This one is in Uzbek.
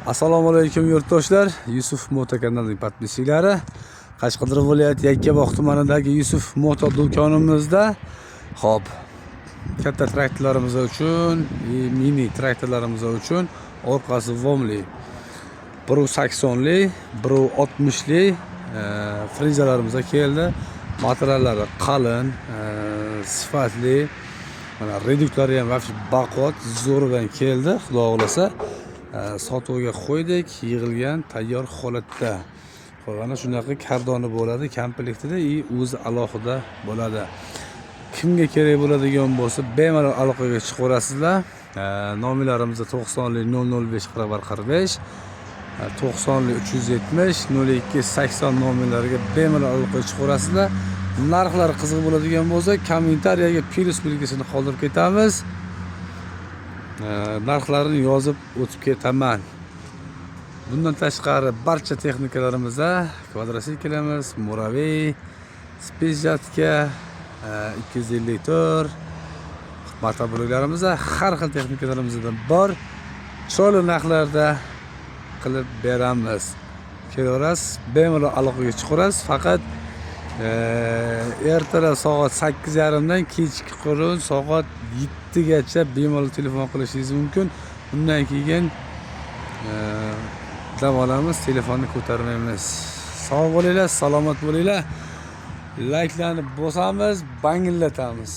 Assalomu alaykum, yurtdoshlar. Yusuf Moto kanalining подписчик lari. Qashqadaryo viloyati Yakkabog' tumanidagi Yusuf Moto do'konimizda, xo'p, katta traktorlarimiz uchun, mini traktorlarimiz uchun orqasi vomli 1.80lik, 1.60lik frezalarimiz keldi. Materiallari qalin, sifatli. Mana, reduktorlari ham вообще baquvvat, zo'ridan keldi. Xudo xohlasa, sotuvga qo'ydik, yig'ilgan, tayyor holatda. Mana shunaqa kardoni bo'ladi komplektida и o'zi alohida bo'ladi. Kimga kerak bo'ladigan bo'lsa, bemalol aloqaga chiqaverasizlar. Nomerlarimiz 90lik 005 41 45, 90lik 370 02 80 nomerlariga bemalol aloqaga chiqaverasizlar. Narxlar qiziq bo'ladigan bo'lsa, kommentariyaga plyus belgisini qoldirib ketamiz. Narxlarini yozib o'tib ketaman. Bundan tashqari barcha texnikalarimizda kvadrotsiklimiz, Муравей, спецжатка, 254 motobloklarimiz, har xil texnikalarimizda bor. Chiroyli narxlarda qilib beramiz. Kelaverasiz, bemalol aloqaga chiqaverasiz. Faqat ertalab soat 8:30dan kechqurun soat 7gacha bemalol telefon qilishingiz mumkin. Undan keyin dam olamiz, telefonni ko'tarmaymiz. Sog' bo'linglar, salomat bo'linglar. Layklarni bosamiz, bangillatamiz.